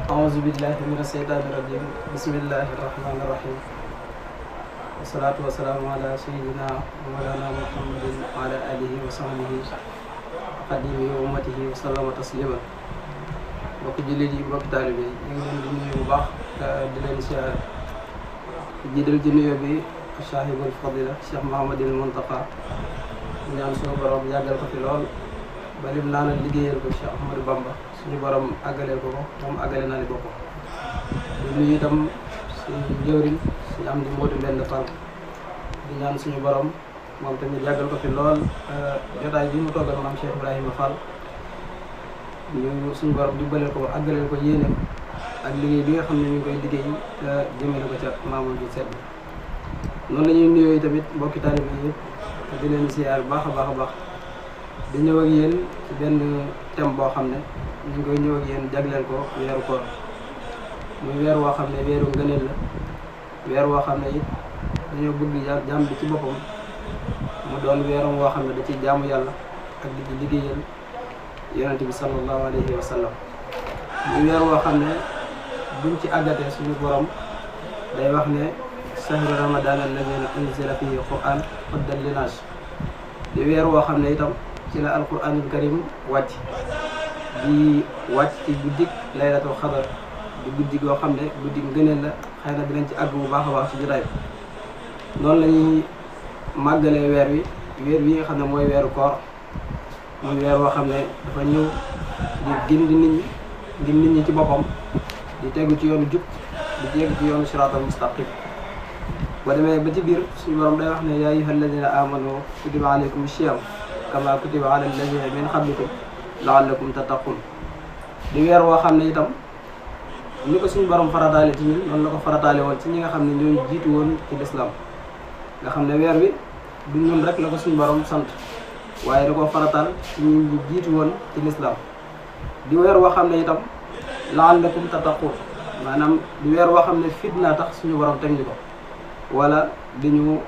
أعوذ بالله من الشيطان الرجيم بسم الله الرحمن الرحيم والصلاة والسلام على سيدنا مولانا محمد وعلى آله وصحبه خديمه وأمته وسلم تسليما mbokki jullit yi mbokki taalibe yi ñu ngi leen di nuyu bu baax di leen siyaar jiital ci nuyoo bi saahibul fadila Cheikh Mouhamadul Mountakha ñaan suñu borom yàggal ko fi lool ba lim naanal liggéeyal ko Cheikh Ahmadou Bamba suñu borom àggaleel ko moom àggale naa ni boppam di nuyu itam suñu jëwriñ suñu am di mbootu benn Fall di ñaan suñu borom moom tamit yàggal ko fi lool jotaay bi mu toogal maam Cheikh Ibrahima Fall ñu suñu borom jubbaleel ko àggaleel ko yéene ak liggéey bi nga xam ne ñu ngi koy liggéey te jëmale ko ca maamam bi sedd noonu la ñuy nuyoo tamit mbokki taalibe yi yëpp di leen siyaar bu baax a baax di ñëw ak yéen ci benn thème boo xam ne ñu ngi koy ñëw ak yéen jagleel ko weeru koor muy weer woo xam ne weeru ngëneel la weer woo xam ne it dañoo bëgg jàmm bi ci boppam mu doon weeram woo xam ne da ciy jaamu yàlla ak di ci liggéeyal yonente bi sallallahu alayhi wa sallam muy weer woo xam ne buñ ci àggatee suñu borom day wax ne shahru ramadan alladina unzila fihi quran hudan linnaas di weer woo xam ne itam ci la alquranul karim wàcc di wàcc ci guddik laylatul xadar di guddi goo xam ne guddi ngëneel la xëy na dinañ ci àgg bu baax a baax ci jotaay bi noonu la ñuy màggalee weer wi nga xam ne mooy weeru koor muy weer woo xam ne dafa ñëw di gindi nit ñi ci boppam di tegu ci yoonu jub di tegu ci yoonu siraatal mustaqim boo demee ba ci biir suñu borom day wax ne yaa ayyuha alladina amanu kutiba alaykum siyam kama kutiba ala alladina min qablikum laallakum tattaqun di weer woo xam ne itam ni ko suñu borom farataale ci ñun noonu la ko farataale woon ci ñi nga xam ne ñooy jiitu woon ci lislaam nga xam ne weer wi du ñun rek la ko suñu borom sant waaye da ko farataal ci ñun ñu jiitu woon ci lislaam di weer woo xam ne itam laallakum tattaqun maanaam di weer woo xam ne fitna tax suñu borom teg ñu ko wala di ñu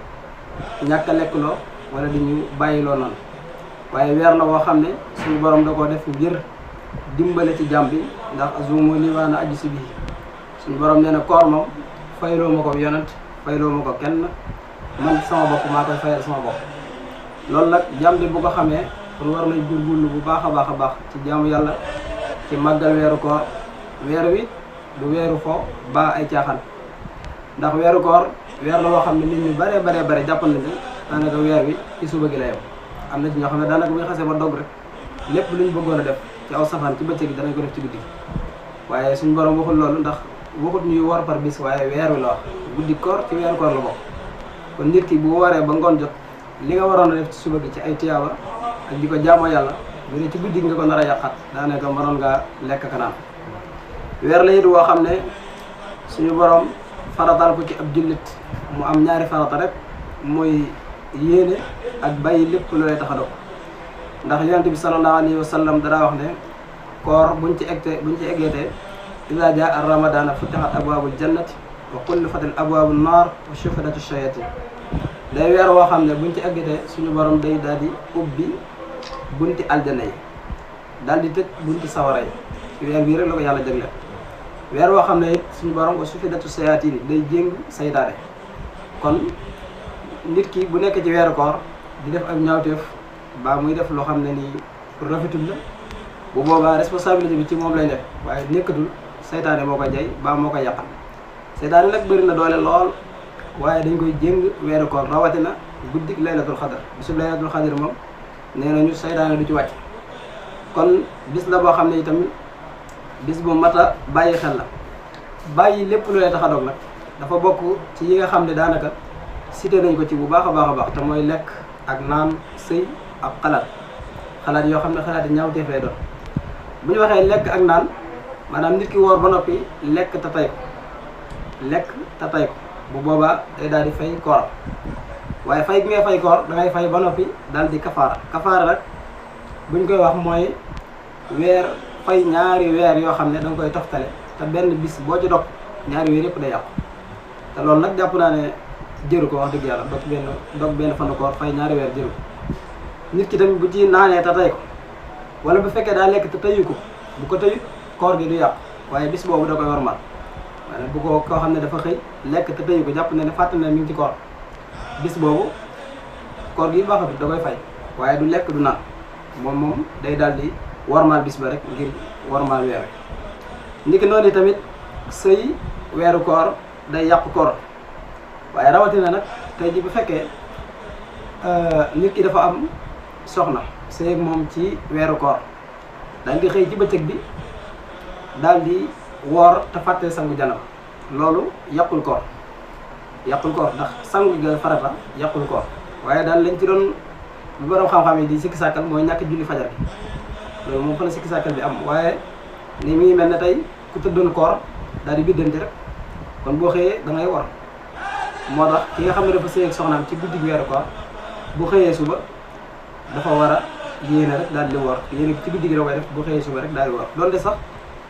ñàkk a lekkloo wala di ñu bàyyiloo noonu waaye weer la woo xam ne suñu borom da koo def ngir dimbale ci jàmm bi ndax azumu limaana aji si bii suñu borom nee na koor moom fayloo ma ko yonent fayloo ma ko kenn man sama bopp maa koy fayal sama bopp loolu nag jàmm bi bu ko xamee kon war nañ góorgóorlu bu baax a baax ci jaamu yàlla ci màggal weeru koor weer wi du weeru fo ba ay caaxaan ndax weeru koor weer la woo xam ne nit ñu bare jàppal nañu daanaka weer wi ci suba gi la yem am na ci ñoo xam ne daanaka bu ñu xasee ba dog rek lépp lu ñu bëggoon a def ci aw safaan ci bëccëg gi danañ ko def ci guddi waaye suñu borom waxul loolu ndax waxut ñuy woor par bis waaye weer wi la wax guddi koor ci weeru koor la bokk kon nit ki bu waree ba ngoon jot li nga waroon a def ci suba gi ci ay tiyaaba ak di ko jaamoo yàlla bu dee ci guddi nga ko nar a yàqat daanaka mënoon ngaa lekk ka naan weer la it woo xam ne suñu borom farataal ko ci ab jullit mu am ñaari farata rek mooy yéene ak bàyyi lépp lu lay tax a dog ndax yonent bi sallallahu alayhi wa sallam dara wax ne koor buñ ci eggeetee iza jaa ramadana futihat abwaabul jannati wa xullifatil abwaabu naar wa shufidat shayatin day weer woo xam ne buñ ci eggeetee suñu borom day daal di ubbi bunti aljana yi daal di tëj bunti sawara yi weer bii rek la ko yàlla jagleel weer woo xam ne it suñu borom wa sufidatu shayatin day jéng saytaane kon nit ki bu nekk ci weeru koor di def ak ñaawteef baa muy def loo xam ne nii pour rafetul la bu boobaa responsabilité bi ci moom lay nekk waaye nekkatul saytaane moo ko jay baa moo ko yàqal saytaane nag bëri na doole lool waaye dañ koy jéng weeru koor rawatina guddik laylatul xadar bisub laylatul xadar moom nee nañu saytaane du ci wàcc kon bis la boo xam ne itam bis bu mat a bàyyi xel la bàyyi lépp lu lay tax a dog nag dafa bokk ci yi nga xam ne daanaka cité nañ ko ci bu baax a baax te mooy lekk ak naan sëy ak xalaat yoo xam ne xalaat yi ñaawteef lay doon bu ñu waxee lekk ak naan maanaam nit ki woor ba noppi lekk te tay ko bu boobaa day daal di fay kooram waaye fay gi ngay fay koor da ngay fay ba noppi daal di kafaara rek buñ koy wax mooy fay ñaari weer yoo xam ne da nga koy toftale te benn bis boo ci dog ñaari weer yëpp day yàqu te loolu nag jàpp naa ne jëru ko wax dëgg yàlla dog benn fanu koor fay ñaari weer jëru ko nit ki tamit bu ci naanee te tay ko wala bu fekkee daa lekk te tayu ko bu ko tayut koor gi du yàqu waaye bis boobu da koy warmal maanaam bu ko koo xam ne dafa xëy lekk te tëyu ko jàpp na ne fàtte na mi ngi ci koor bis boobu koor gi baaxatul da koy fay waaye du lekk du naan moom day daal di warmal bis ba rek ngir warmal weer niki noonu tamit sëy weeru koor day yàqu koor waaye rawatina nag tey ji bu fekkee nit ki dafa am soxna sëy ak moom ci weeru koor daal di xëy ci bëccëg bi daal di woor te fàtte sangu janaba loolu yàqul koor ndax sangu ga farata yàqul koor waaye daal lañ ci doon bu borom xam-xam yi di sikki sàkkal mooy ñàkk julli fajar bi loolu moom fa la sikki sàkkal bi am waaye ni mi ngi mel ne tey ku tëddoon koor daal di biddanti rek kon boo xëyee da ngay war moo tax ki nga xam ne dafa sëy ak soxnaam ci guddi weeru koor bu xëyee suba dafa war a yéene rek daal di woor yéene ci guddi gi da koy def bu xëyee suba rek daal di woor loolu sax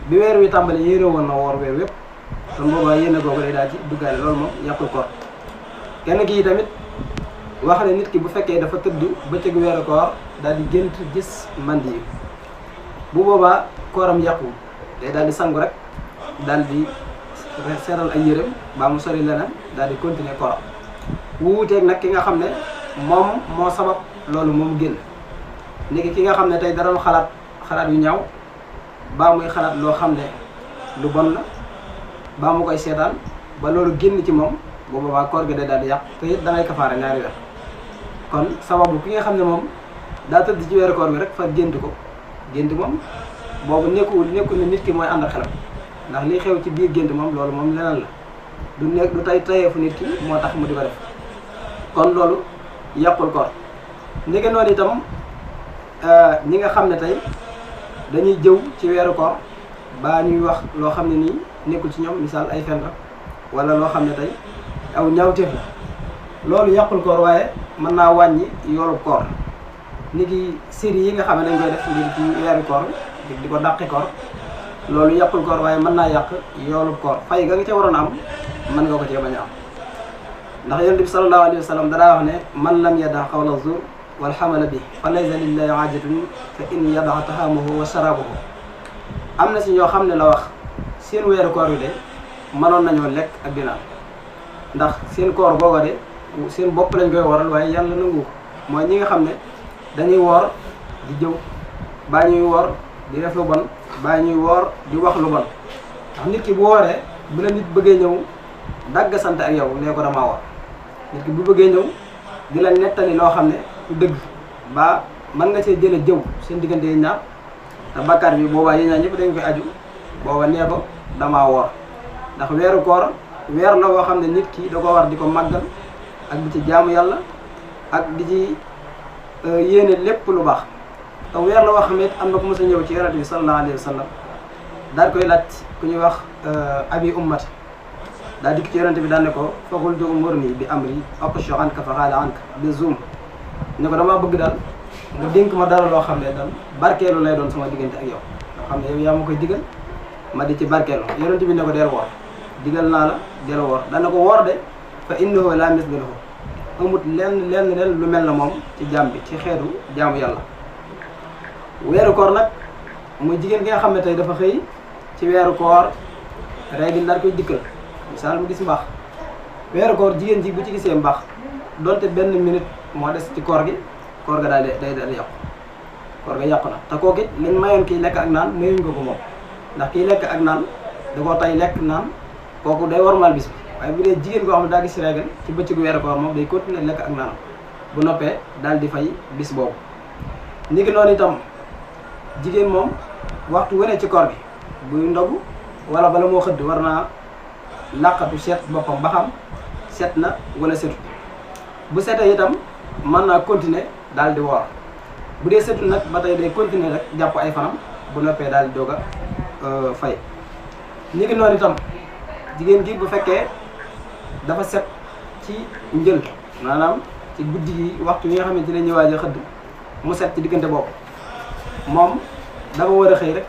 bi weer wi tàmbali yéene woon na woor weer wépp kon boobaa yéene googu day daal ci duggaale loolu moom yàqul koor kenn kii tamit wax ne nit ki bu fekkee dafa tëdd bëccëg weeru koor daal di gént gis mandi yi bu boobaa kooram yàqu day daal di sangu rek daal di seeral ay yërëm baa mu sori leneen daal di continuer kooram wuuteeg nag ki nga xam ne moom moo sabab loolu moom génn niki ki nga xam ne tey dara xalaat yu ñaaw baa muy xalaat loo xam ne lu bon la baa mu koy seetaan ba loolu génn ci moom bu boobaa koor gi day daal di yàq te it da ngay kafaara ñaari weer kon sababu ki nga xam ne moom daa tëdd ci weeru koor bi rek fa gént moom boobu nekkul ne nit ki mooy ànd ak xelam ndax li xew ci biir gént moom loolu moom leneen la du tey tayeefu nit ki moo tax mu di ko def kon loolu yàqul koor ndeke noonu itam ñi nga xam ne tey dañuy jëw ci weeru koor baa ñuy wax loo xam ne nii nekkul ci ñoom misaal ay fen la wala loo xam ne tey aw ñaawteef la loolu yàqul koor waaye mën naa wàññi yoolu koor ni ki série yi nga xam ne dañ koy def ngir ci weeru koor di ko dàqi koor loolu yàqul koor waaye mën naa yàq yoolu koor fay ga nga ca waroon am mën nga ko cee bañ a am ndax yonent bi sallallahu alayhi wa sallam danaa wax ne man lam yada qawla zur wal xamala bi fa laysa lillahi hajatun fa in yada tahamuhu wa sharabuhu am na si ñoo xam ne la wax seen weeru koor yi de mënoon nañoo lekk ak di naan ndax seen koor googa de seen bopp lañ koy waral waaye yàlla nangu ko mooy ñi nga xam ne dañuy woor di jëw baa ñuy woor di def lu bon baa ñuy woor di wax lu bon ndax nit ki bu wooree bu la nit bëggee ñëw dagg sant ak yow nee ko damaa woor nit ki bu bëggee ñëw di la nettali loo xam ne du dëgg ba mën nga see jële jëw seen diggante yi ñaar te bakkaar bi boobaa yi ñaar ñëpp dañ koy aju booba nee ko damaa woor ndax weeru koor weer la woo xam ne nit ki da ko war di ko màggal ak di ci jaamu yàlla ak di ci yéene lépp lu baax te weer la woo xam ne am na ku mos a ñëw ci yonent bi sallallahu alayhi wa sallam daal koy laaj ku ñuy wax abi ummat daal dikk ci yonent bi daan ne ko faqul du umurni bi amri aqshu anka fa xaala anka bi zoom ne ko damaa bëgg daal nga dénk ma dara loo xam ne daal barkeelu lay doon sama diggante ak yow nga xam ne yow yaa ma koy digal ma di ci barkeelu yonent bi ne ko deel woor digal naa la deel woor dana ko woor de fa innahu la misla lahu amut lenn lu mel na moom ci jaam bi ci xeetu jaamu yàlla weeru koor nag muy jigéen gi nga xam ne tey dafa xëy ci weeru koor règle daal koy dikkal misaal mu gis mbaax weeru koor jigéen ji bu ci gisee mbaax donte benn minute moo des ci koor gi koor ga daal day yàqu koor ga yàqu na te kooku it liñ mayoon kiy lekk ak naan mayuñ ko moom ndax kiy lekk ak naan da koo tay lekk naan kooku day warmal bis bi waaye bu dee jigéen koo xam ne daa gis règle ci bëccëgu weeru koor moom day continuer lekk ak naan bu noppee daal di fay bis boobu ni ki noonu itam jigéen moom waxtu wane ci koor gi buy ndogu wala bala moo xëdd war naa làqatu seet boppam ba xam set na wala setu bu setee itam mën naa continuer daal di woor bu dee setul nag ba tey day continuer rek jàpp ay fanam bu noppee daal di doog a fay ni ki noonu itam jigéen gi bu fekkee dafa set ci njël maanaam ci guddi gi waxtu yi nga xamante ne ñu waaj a xëdd mu set ci diggante boobu moom dafa war a xëy rek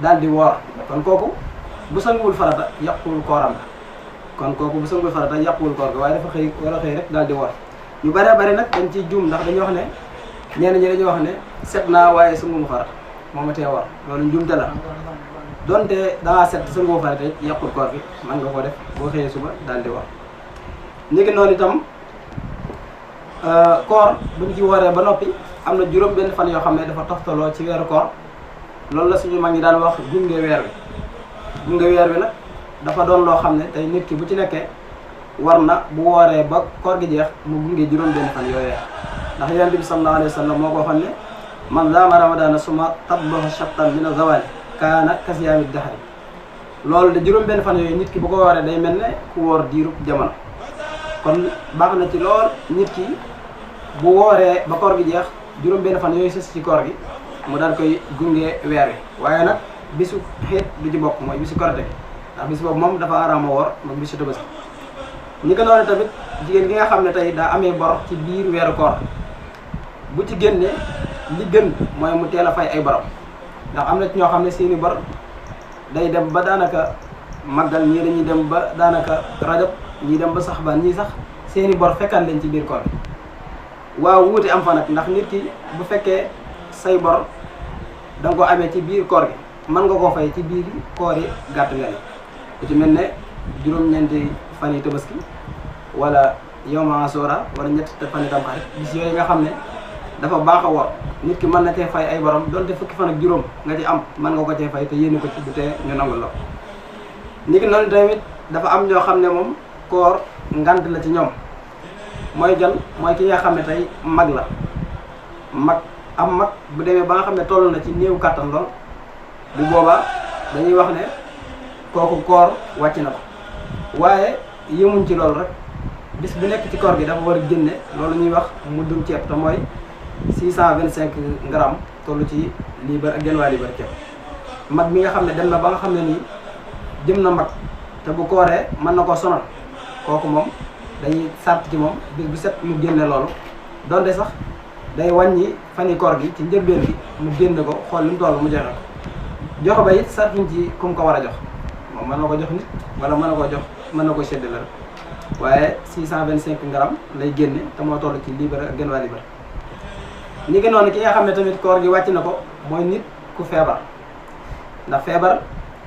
daal di woor kon kooku bu sanguwul farata yàquwul kooram la kon kooku bu sanguwul farata yàquwul koor ga waaye dafa war a xëy rek daal di woor ñu bari nag dañ ciy juum ndax dañuy wax ne ñenn ñi dañuy wax ne set naa waaye sangu mu farata moo ma tee war loolu njumte la donte dangaa set sa ngoo farate yàqul koor gi man nga ko def boo xëyee suba daal di war ni ki noonu itam koor buñ ci wooree ba noppi am na juróom benn fan yoo xam ne dafa toftaloo ci weeru koor loolu la suñu mag ñi daan wax gunge weer wi nag dafa doon loo xam ne tey nit ki bu ci nekkee war na bu wooree ba koor gi jeex mu gunge juróom benn fan yooyee ndax yonent bi sallallahu alayhi wa sallam moo ko waxoon ne man zaama ramadana suma tabbaha shattan min azawali kaana kasiyaami dahri loolu de juróom benn fan yooyu nit ki bu ko wooree day mel ne ku woor diirub jamono kon baax na ci lool nit ki bu wooree ba koor gi jeex juróom benn fan yooyu sës ci koor gi mu daal koy gunge weer wi waaye nag bisu xeet du ci bokk mooy bisu korite gi ndax bis boobu moom dafa araama woor moom bisu Tabaski ñi ko noonu tamit jigéen gi nga xam ne tey daa amee bor ci biir weeru koor bu ci génnee li gën mooy mu teel a fay ay borom ndax am na ci ñoo xam ne seeni bor day dem ba daanaka màggal ñii dañuy dem ba daanaka rajab ñii dem ba saxbaan ñii sax seeni bor fekkaan leen ci biir koor waaw wuute am fa nag ndax nit ki bu fekkee say bor da nga ko amee ci biir koor gi mën nga koo fay ci biir koor yi gàtt nga ni ku ci mel ne juróom-ñeenti fan yi Tabaski wala yawma Ashura wala ñetti fan yi Tamxarit bis yooyu nga xam ne dafa baax a woor nit ki mën na cee fay ay borom donte fukki fan ak juróom nga ci am mën nga ko cee fay te yéene ko ci du tee ñu nangul la nit ki noonu tamit dafa am ñoo xam ne moom koor ngant la ci ñoom mooy jan mooy ki nga xam ne tey mag la mag bu demee ba nga xam ne toll na ci néew kàttan lool bu boobaa dañuy wax ne kooku koor wàcc na ko waaye yëmuñ ci loolu rek bis bu nekk ci koor gi dafa war a génne loolu ñuy wax muddum ceeb te mooy 625 grammes toll ci liibar ak genn waa liibar ceeb mag mi nga xam ne dem na ba nga xam ne nii jëm na mag te bu kooree mën na koo sonal kooku moom dañuy sart ci moom bis bu set mu génne loolu donte sax day wàññi fani koor gi ci njëlbeen gi mu génne ko xool li mu toll mu joxe ko jox ba it sartuñ ci ku mu ko war a jox moom mën na ko jox nit wala mën na ko séddale rek waaye 625 grammes lay génne te moo toll ci liibar ak genn waa liibar ni ki noonu ki nga xam ne tamit koor gi wàcc na ko mooy nit ku feebar ndax feebar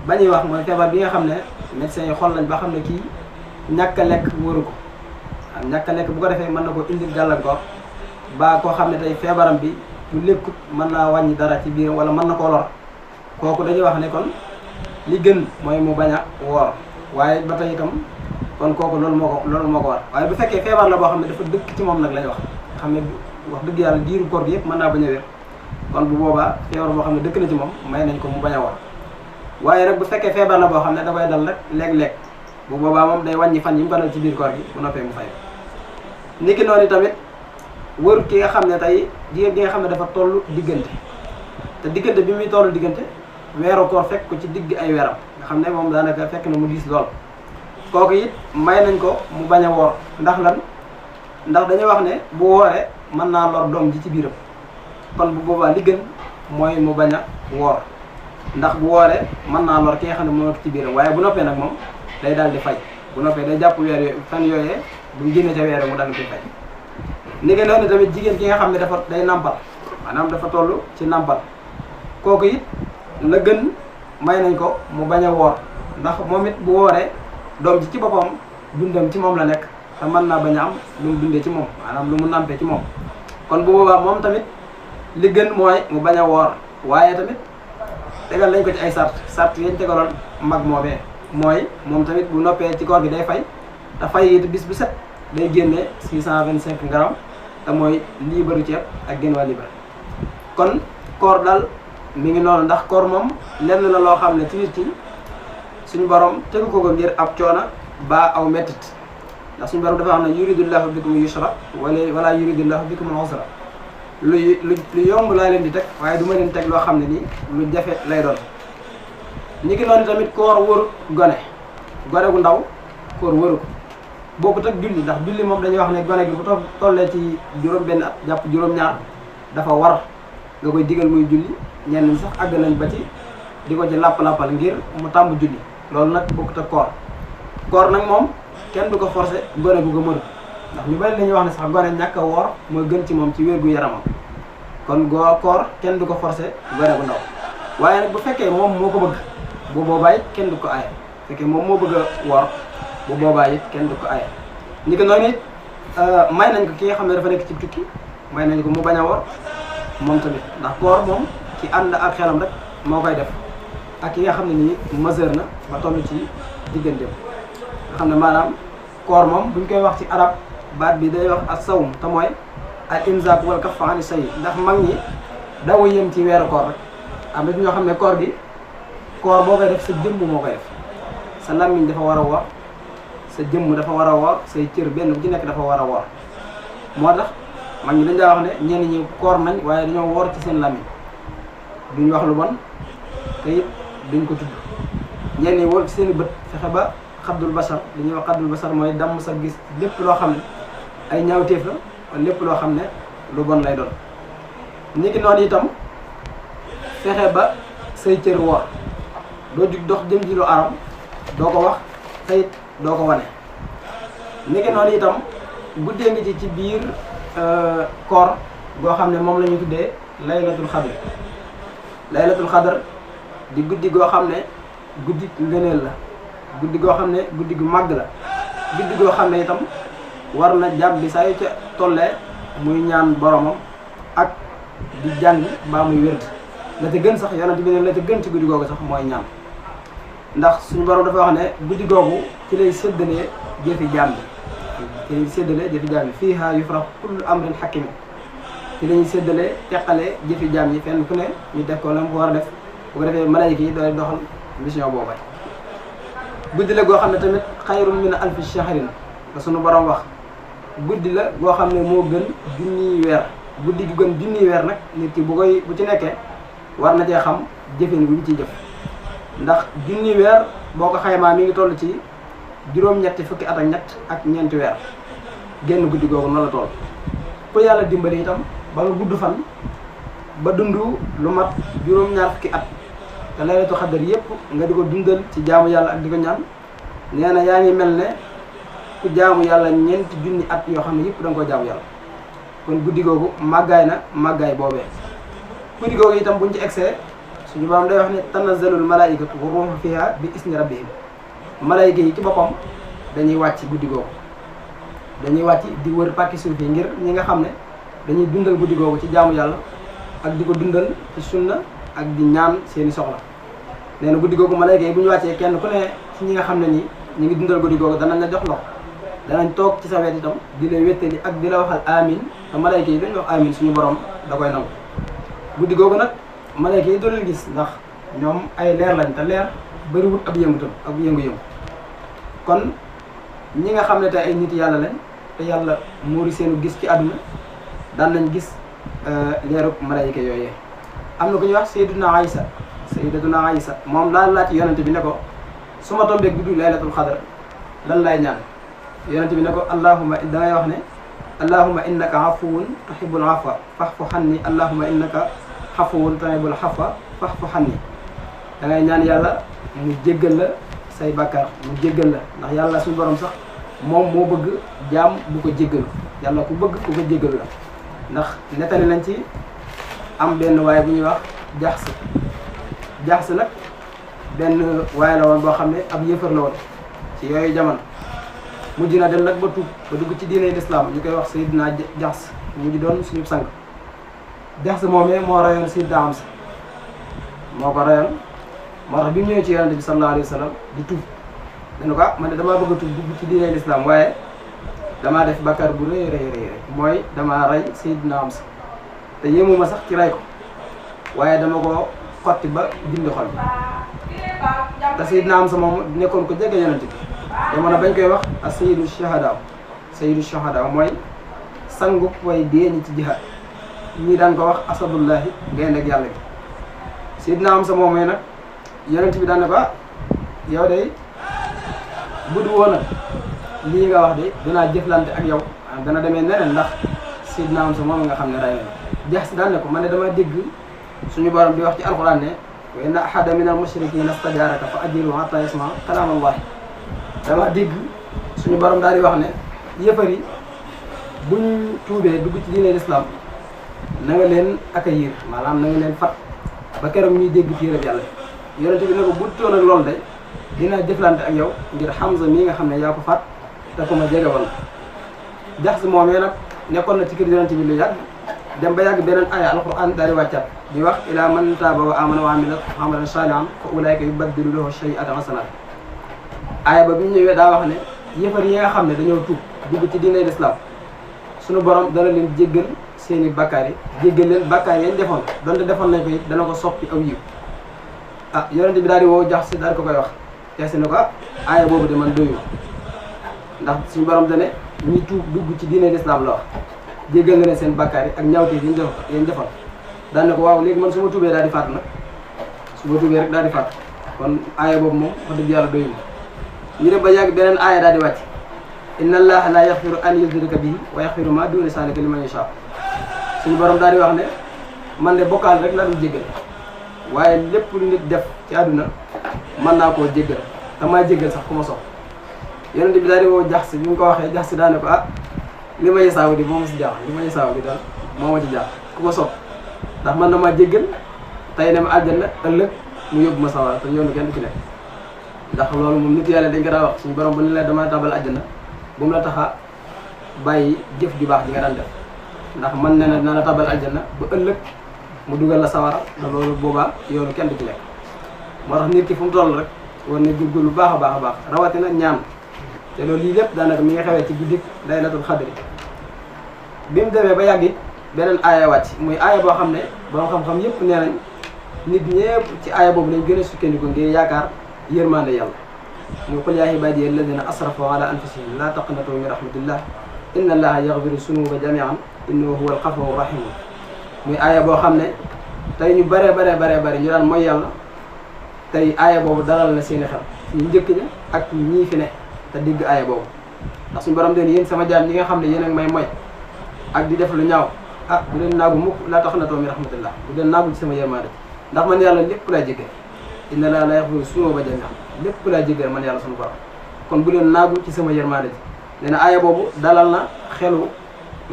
ba ñuy wax mooy feebar bi nga xam ne médecins yi xool nañ ba xam ne kii ñàkk a lekk wóoru ko ñàkk a lekk bu ko defee mën na ko indil gàllankoor ba koo xam ne tey feebaram bi lu lekkut mën naa wàññi dara ci biiram wala mën na koo lor kooku dañuy wax ne kon li gën mooy mu bañ a woor waaye ba tey itam kon kooku loolu moo ko war waaye bu fekkee feebar la boo xam ne dafa dëkk ci moom nag lañ wax nga xam ne wax dëgg yàlla diiru koor gi yëpp mën naa bañ a wér kon bu boobaa feebar boo xam ne dëkk na ci moom may nañ ko mu bañ a woor waaye nag bu fekkee feebar la boo xam ne da koy dal rek léeg-léeg bu boobaa moom day wàññi fan yi mu banal ci biir koor gi bu noppee mu fay niki noonu tamit wër ki nga xam ne tey jigéen gi nga xam ne dafa toll diggante te diggante bi muy toll diggante weeru koor fekk ko ci digg ay weeram nga xam ne moom daanaka fekk na mu diis lool kooku it may nañ ko mu bañ a woor ndax lan ndax dañuy wax ne bu wooree mën naa lor doom ji ci biiram kon bu boobaa li gën mooy mu bañ a woor ndax bu wooree mën naa lor ki nga xam ne moo nekk ci biiram waaye bu noppee nag moom day daal di fay bu noppee day jàpp weer yooyu fan yooyee bu génne ca weer mu daal di fay ni nga noonu tamit jigéen ki nga xam ne dafa day nàmpal maanaam dafa toll ci nàmpal kooku it la gën may nañ ko mu bañ a woor ndax moom it bu wooree doom ji ci boppam dundam ci moom la nekk te mën naa bañ a am lu mu dundee ci moom maanaam lu mu nàmpee ci moom kon bu boobaa moom tamit li gën mooy mu bañ a woor waaye tamit tegal nañ ko ci ay sart yañ tegaloon mag moomee mooy moom tamit bu noppee ci koor gi day fay te fay it bis bu set day génne 625 grammes te mooy liibaru ceeb ak genn waa liibar kon koor daal mi ngi noonu ndax koor moom lenn la loo xam ne ci nit ki suñu borom tegu ko ngir ab coona ba aw mettit ndax suñu borom dafa xam ne yuridullahu bikum yusra wala yuridullahu bikum usra lu yomb laa leen di teg waaye du ma leen teg loo xam ne nii lu jafe lay doon ñi ngi noonu tamit koor wëru gone gu ndaw koor wëru ko bokkut ak julli ndax julli moom dañuy wax ne gone gi bu tollee ci juróom benn at jàpp juróom-ñaar dafa war nga koy digal muy julli ñenn ñi sax àgg nañ ba ci di ko ci làpp-làppal ngir mu tàmb julli loolu nag bokkut ak koor nag moom kenn du ko forcé gone gu ko mënut ndax ñu bari dañuy wax ne sax gone ñàkk a woor mooy gën ci moom ci wér gu yaramam kon koor kenn du ko forcé gone gu ndaw waaye nag bu fekkee moom moo ko bëgg bu boobaa it kenn du ko aaye bu fekkee moom moo bëgg a woor bu boobaa it kenn du ko aaye ni ko noonu it may nañ ko ki nga xam ne dafa nekk ci tukki may nañ ko mu bañ a woor moom tamit ndax koor moom ki ànd ak xelam rek moo koy def ak ki nga xam ne nii majeur na ba toll ci digganteem nga xam ne maanaam koor moom buñ koy wax ci arab baat bi day wax as-sawm te mooy al imsaak wal kaffu ani say ndax mag ñi daw yem ci weeru koor rek am na ñoo xam ne koor gi koor boo koy def sa jëmm moo koy def sa làmmiñ dafa war a woor sa jëmm dafa war a woor say cër benn bu ci nekk dafa war a woor moo tax mag ñi dañ daa wax ne ñenn ñi koor nañ waaye dañoo woor ci seen làmmiñ duñ wax lu bon te it duñ ko tudd ñenn ñi woor ci seen i bët fexe ba xabdul basar li ñuy wax xabdul basar mooy damm sa gis lépp loo xam ne ay ñaawteef la wala lépp loo xam ne lu bon lay doon ni ki noonu itam fexe ba say cër woor doo jug dox jëm ci lu aram doo ko wax te it doo ko wane ni ki noonu itam guddee ngi ci biir koor goo xam ne moom la ñu tuddee laylatul xadr laylatul xadr di guddi goo xam ne guddi ngëneel la guddi goo xam ne guddi gu màgg la guddi goo xam ne itam war na jàpp bi saa yu ca tollee muy ñaan boromam ak di jàng mbaa muy wérd la ca gën sax yonent bi ne la ca gën ci guddi googu sax mooy ñaan ndax suñu borom dafa wax ne guddi googu ci lay séddalee jëfi jaam bi ci lay séddalee jëfi jaam bi fiihaa yufraqu kullu amrin hakim ci la ñuy séddalee teqalee jëfi jaam yi fenn ku ne ñu def ko la mu ko war a def bu ko defee malaayika yi doy doxal mission boobu guddi la goo xam ne tamit xayrun min alfi shahrin la suñu borom wax guddi la goo xam ne moo gën junniy weer guddi gi gën junniy weer nag nit ki bu ci nekkee war na cee xam jëfin bu ñu ciy jëf ndax junniy weer boo ko xaymaa mi ngi toll ci juróom-ñetti fukki at ak ñett ak ñeenti weer génn guddi googu noonu la toll ku yàlla dimbali itam ba nga gudd fan ba dund lu mat juróom-ñaar fukki at te laylatu xadar yépp nga di ko dundal ci jaamu yàlla ak di ko ñaan nee na yaa ngi mel ne ku jaamu yàlla ñeenti junni at yoo xam ne yëpp da nga ko jaamu yàlla kon guddi googu màggaay na màggaay boobee guddi googu itam buñ ci egsee suñu borom day wax ne tanazzalul malaikatu wa ruuhu fiha bi isni rabbihim malayka yi ci boppam dañuy wàcc guddi googu dañuy wàcc di wër pàkki suuf yi ngir ñi nga xam ne dañuy dundal guddi googu ci jaamu yàlla ak di ko dundal ci sunna ak di ñaan seeni soxla nee na guddi googu malayka yi bu ñu wàccee kenn ku ne ci ñi nga xam ne nii ñu ngi dundal guddi googu danañ la jox loxo danañ toog ci sa wet itam di la wéttali ak di la waxal amin te malayka yi dañu wax amin suñu borom da koy nangu guddi googu nag malayka yi doo leen gis ndax ñoom ay leer lañ te leer bëriwut ab yëngutam ak yëngu-yëngu kon ñi nga xam ne tey ay nit yàlla lañ te yàlla muuri seenu gis ci àdduna daan nañ gis leerub malayka yooyee am na ku ñuy wax sayyidatuna Aïsa moom daan laaj yonente bi ne ko su ma tombee guddi laylatul xadar lan lay ñaan yonente bi ne ko allahumma da ngay wax ne allahumma innaka afuwun tuhibbul afwa fa'fu anni allahumma innaka afuwun tuhibbul afwa fa'fu anni da ngay ñaan yàlla mu jéggal la say bàkkaar mu jéggal la ndax yàlla suñu borom sax moom moo bëgg jaam bu ko jéggalu yàlla ku bëgg ku ko jéggalu la ndax nettali nañ ci am benn waaye bu ñuy wax jaxs nag benn waaye la woon boo xam ne ab yëfër la woon ci yooyu jamono mujj na dem nag ba tuub ba dugg ci diine lislaam ñu koy wax Seydina Jaxs mujj doon suñu sang Jaxs moomee moo rayoon Seydina Amsa moo ko rayoon moo tax bi mu ñëwee ci yonente bi sallallahu alayhi wa sallam di tuub dañu ko man de damaa bëgg a tuub dugg ci diine lislaam waaye damaa def bakkaar bu rëy mooy damaa rey Seydina Amsa te yéemuma sax ci rey ko waaye dama ko xotti ba dindi xol bi te Seydina Amsa moom nekkoon ko jege yonente bi jamono bañ koy wax ak sayyidu shuhada mooy sangu way dee ñi ci jihaad ñii daan ko wax asadullahi gaynde ak yàlla gi Seydina Amsa moom mooy nag yonent bi daan ne ko yow de buddu woon nag lii nga wax de dinaa jëflante ak yow dana demee neneen ndax Seydina Amsa moom nga xam ne ray na jax si daan ne ko man ne dama dégg suñu borom di wax ci alquran ne wa inna ahada min al mushrikina stajaraka fa ajiru hatta yasma kalam allah dama dégg suñu borom daal di wax ne yëfar yi buñ tuubee dugg ci diine l'islam na nga leen accueillir maanaam na nga leen fat ba keroog ñuy dégg téereb yàlla yonente bi ne ko bu toon ak loolu de dinaa jëflante ak yow ngir Hamza mii nga xam ne yaa ko faat te ko ma jege woon Jaxs moomee nag nekkoon na ci kër yonente bi lu yàgg dem ba yàgg beneen aya alquran daal di wàccaat di wax ila man taaba wa amana wa amila amalan salihan fa ulaika yubaddilu lahu sayyi'ati hasanat aya ba bi ñu ñëwee daa wax ne yëfar yi nga xam ne dañoo tuub dugg ci diine l'islam suñu borom dana leen jéggal seeni bakkaar yi jéggal leen bakkaar yañ defoon donte defoon nañ ko it dana ko soppi aw yiw yonente bi daal di woo Jaxs daal ko koy wax teesi ne ko aaya boobu de man doyu ndax suñu borom dane ñi tuub dugg ci diine l'islam la wax jéggal nga ne seen bakkaar yi ak ñaawteef yañ defoon daan ne ko waaw léegi man su ma tuubee daal di faatu nag su ma tuubee rek daal di faatu kon aaya boobu moom wax dëgg yàlla doyu ñu dem ba yàgg beneen aaya daal di wàcc inna allaha la yaxfiru an yushraka bihi wa yaxfiru ma duna zalika liman yasha suñu borom daal di wax ne man de bokkaal rek la dul jéggal waaye lépp lu nit def ci àdduna mën naa koo jéggal te maa jéggal sax ku ma sox yonent bi daal di woo Jaxs bi mu ko waxee Jaxs daa ne ko li ma yesaaw di moo ma si jaax li ma yesaaw di daal moo ma ci jaax ku ma sopp ndax man na maa jéggal tey ne ma àjjana ëllëg mu yóbbu ma sawara te yoonu kenn du ci nekk ndax loolu moom nit yàlla dañ ko daa wax suñu borom bu ne la dama tabal àjjana bu mu la taxa bàyyi jëf ju baax ji nga daan def ndax man ne na dina la tabal àjjana ba ëllëg mu dugal la sawara te loolu boobaa yoonu kenn du ci nekk moo tax nit ki fu mu toll rek war na góorgóorlu lu baax a baax a baax rawatina ñaan te loolu lii lépp daanaka mi ngi xewee ci guddik laylatul xadri bi mu demee ba yàgg it beneen aaya wàcc muy aaya boo xam ne borom xam-xam yëpp nee nañ nit ñëpp ci aaya boobu lañ gën a sukkandiku ngir yaakaar yërmande yàlla muy qul yaa ibaadiya alladina asrafu ala anfusihim la taqnatu min rahmatillah inna allaha yaxfiru sunuba jamian innahu huwa alxafuru rahim muy aaya boo xam ne tey ñu bare ñu daan mooy yàlla tey aaya boobu dalal na seeni xel ñu njëkk ña ak ñii fi ne te digg aaya boobu ndax suñu borom den yéen sama jaam ñi nga xam ne yéen ak may mooy ak di def lu ñaaw bu leen naagu mukk laa taqnatu min rahmatillah bu leen naagu ci sama yërmande ndax man yàlla lépp laa jéggal inna laa la yaxfiru sunuba jamian lépp laa jéggal man yàlla suñu borom kon bu leen naagu ci sama yërmande ji nee na aaya boobu dalal na xelu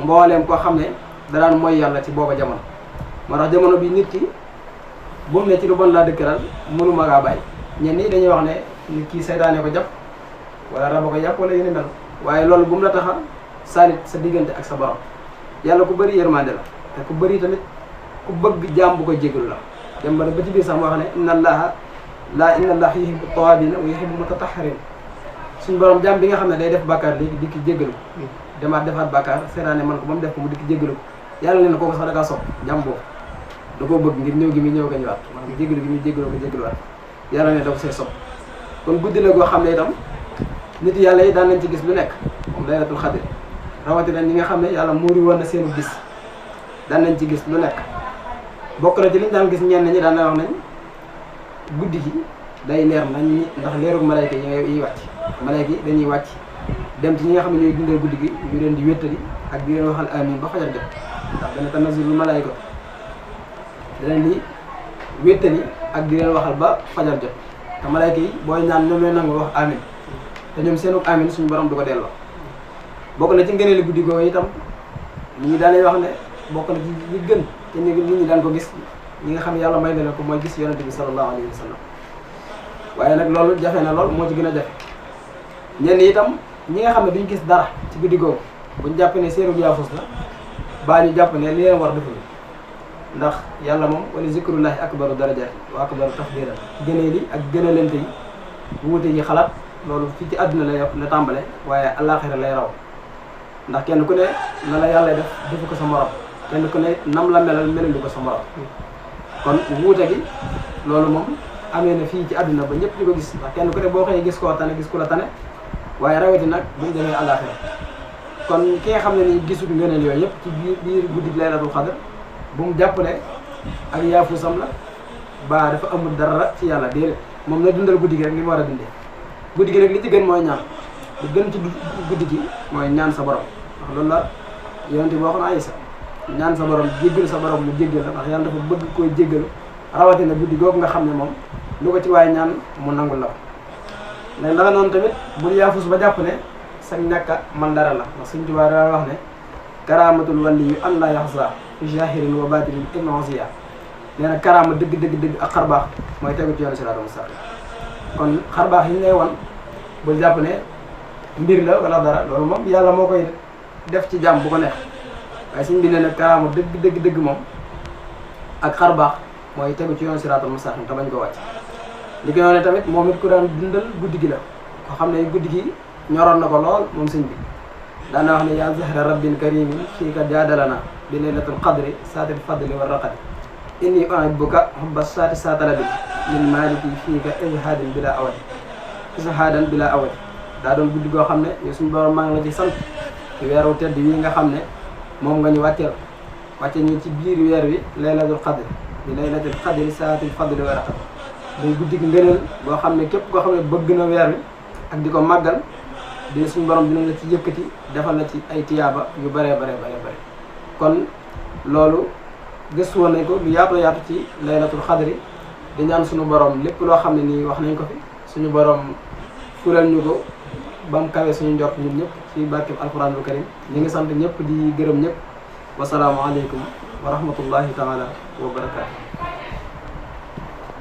mbooleem koo xam ne danaan mooy yàlla ci booba jamono moo tax jamono bi nit ki bu mu ne ci lu bon laa dëkkiral mënuma ngaa bàyyi ñenn ñi dañuy wax ne nit kii saytaane ko jàpp wala raba ko jàpp wala yéen mel waaye loolu bu mu la taxa saalit sa diggante ak sa borom yàlla ku bëri yërmande la te ku bëri tamit ku bëgg jaam bu ko jégalu la dem ba ci biir sax moo wax ne inna allaha yuhibbu tawabina wa yuhibbu mutatahhirin suñu borom jaam bi nga xam ne day def bàkkaar léegi dikki jégalu demaat defaat bàkkaar seetaane man ko ba mu def ko mu dikki jégalu ko yàlla nee na kooku sax da kaa sopp jàmm boobu da koo bëgg ngir ñëw gi muy ñëw nga ñëwaat maanaam jégalu gi muy jégaloo ko jégaluwaat yàlla ne da ko see sopp kon guddi la goo xam ne itam nit yàlla yi daan nañ ci gis lu nekk moom laylatul xadr rawatina ñi nga xam ne yàlla muuri woon na seenu gis daan nañ ci gis lu nekk bokk na ci liñ daan gis ñenn ñi daan na wax nañ guddi gi day leer nañ ndax leerug malayka yi wàcc malayka yi dañuy wàcc dem ci ñi nga xam ne ñooy dundee guddi gi ñu leen di wéttali ak di leen waxal amin ba fajar jot ndax dana tanazzalu malayka danañ li wéttali ak di leen waxal ba fajar jot te malayka yi booy ñaan ñoom ñooy nangu wax amin te ñoom seenu amin suñu borom du ko delloo bokk na ci ngëneeli guddi googu itam nit ñi daanay wax ne bokk na ci li gën te nit ñi daan ko gis ñi nga xam ne yàlla may na ko mooy gis yonente bi sallallahu alayhi wa sallam waaye nag loolu jafe na lool moo ci gën a jafe ñenn itam ñi nga xam ne duñ gis dara ci guddi googu buñ jàpp ne seenu yaafus la baa ñu jàpp ne li leen war defuñu ndax yàlla moom wala zikrullahi akbaru darajaat wa akbaru tafdilan gëneeli ak gënalante yi wuute yi xalaat loolu fii ci àdduna la tàmbale waaye àllaaxira lay raw ndax kenn ku ne na la yàlla def defu ko sa morom kenn ku ne nam la melal melalu ko sa morom kon wuute gi loolu moom amee na fii ci àdduna ba ñëpp di ko gis ndax kenn ku ne boo xëyee gis koo tane gis ku la tane waaye rawati nag buñ demee àllaaxira kon ki nga xam ne nii gisul ngëneel yooyu yëpp ci biir guddi laylatul xadr bu mu jàpp ne ak yaafusam la ba dafa amul dara ci yàlla déedéet moom na dundal guddi gi rek li mu war a dundee guddi gi rek li ci gën mooy ñaan li gën ci guddi gi mooy ñaan sa borom ndax loolu la yonent bi waxoon Aysa ñaan sa borom jéggalu sa borom mu jéggal la ndax yàlla dafa bëgg koy jéggalu rawatina guddi googu nga xam ne moom lu ko ci waaye ñaan mu nangul la ko mais naka noonu tamit bul yaafus ba jàpp ne sa ñàkka man dara la ndax Sëñ Tuubaa daa wax ne karaamatul wali yu an la yaxsa fi jahirin wa batinin inosiya nee na karaama dëgg ak xarbaax mooy tegu ci yoonu siraatal mustaqim kon xarbaax yi ñu lay wan bul jàpp ne mbir la wala dara loolu moom yàlla moo koy def ci jàmm bu ko neex waaye suñ bi ne nag karaama dëgg moom ak xarbaax mooy tegu ci yoonu siraatal mustaqim te bañ ko wàcc li ko noonu tamit moom it ku daan dundal guddi gi la ko xam ne guddi gi ñoroon na ko lool moom sëñ bi daana wax ne yaa zahra rabbin karimin fii ka jaadalana bi laylatul qadri saatil fadli wa raqadi inni uhibbuka hubba saati saatalabi min maliki fii ka ijhaadin bila awadi daa doon guddi goo xam ne yow suñu borom maa ngi la ci sant ci weeru tedd yi nga xam ne moom nga ñu wàcceel wàcce ñu ci biir weer wi laylatul qadri bi laylatul qadri saatil fadli wa raqadi muy guddi gi ngëneel boo xam ne képp koo xam ne bëgg na weer wi ak di ko màggal dina suñu borom dina la ci yëkkati defal la ci ay tiyaaba yu bare kon loolu gëstu woon nañ ko lu yaatu ci laylatul xadri di ñaan suñu borom lépp loo xam ne nii wax nañ ko fi suñu borom fulal ñu ko ba mu kawe suñu njort ñun ñëpp ci barkeb alquranul karim ñi ngi sant ñëpp di gërëm ñëpp wasalaamu aleykum wa rahmatullahi taala wa barakaatu